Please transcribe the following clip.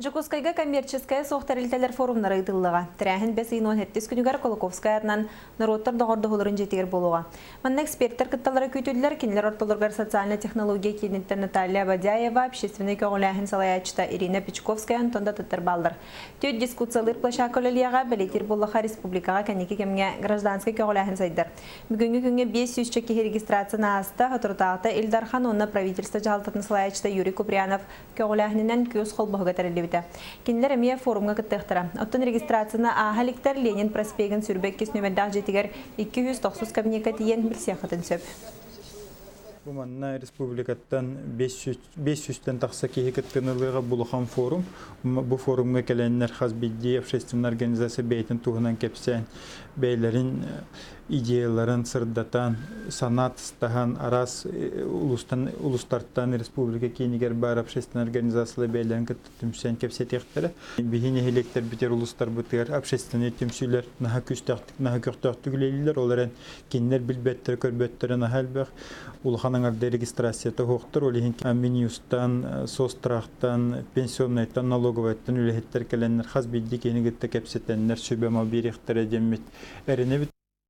Дьокуускайга коммерческайа суох тэрилтэлэр форумнара ыытыллыаҕа. Тэрээһин бэс ыйын 17 күнүгэр Кулаковскай аатынан норуоттар доҕордоһууларын дьиэтигэр буолуоҕа. Манна экспертэр кытталлара күүтүллэр, кинилэр ортолоругар социальнай технология кииниттэн Наталья Бадяева, общественнай көҕүлээһин салайааччыта Ирина Печковская, Антон Татыттар бааллар. Түөрт дискуссиялыыр площадка үлэлиэҕэ, бэлиэтиир буоллаха республикаҕа кэнники кэмҥэ гражданскай көҕүлээһин сайдар. Бүгүҥҥү күҥҥэ 500 киһи регистрацияны ааста, соторутааҕыта Ил Дархан уонна правительство дьаһалтатын салайааччыта Юрий Куприянов көҕүлээһининэн күөс холбоһуга тэриллибитэ. Кинилэр эмиэ форумҥа кыттыахтара. Оттон регистрацияны ааһа иликтэр Ленин проспегын 22 нүөмэрдээх дьиэтигэр 290 кабинекка тиийэн билсиэххитин сөп. Бу манна республикаттан 500-тэн тахса киһи кыттыыны ылыаҕа Булухан форум. Бу форумҥа кэлэннэр хас биирдии общественнай организация бэйэтин туһунан кэпсээн, бэйэлэрин идеяларын сырдатан, санаат таһан араас улуустан улустартан республика киинигэр баар общественнай организациялар бэйэлэрин кытта түмсэн кэпсэтиэхтэрэ. Биһи нэһилиэктэрбитигэр, улуустарбытыгар общественнай түмсүүлэр наһаа күүстээхтик, наһаа көхтөөхтүк үлэлииллэр. Ол эрэн кинилэр билбэттэрэ, көрбөттөрө наһаа элбэх. Улахан аҥарда регистрацията суохтар. Ол иһин Минюстан, Соцстрахтан, пенсионнайтан, налоговайтан үлэһиттэр кэлэннэр хас биирдии киһини кытта кэпсэтэннэр сүбэ-ама биэриэхтэрэ диэммит эрэнэбит.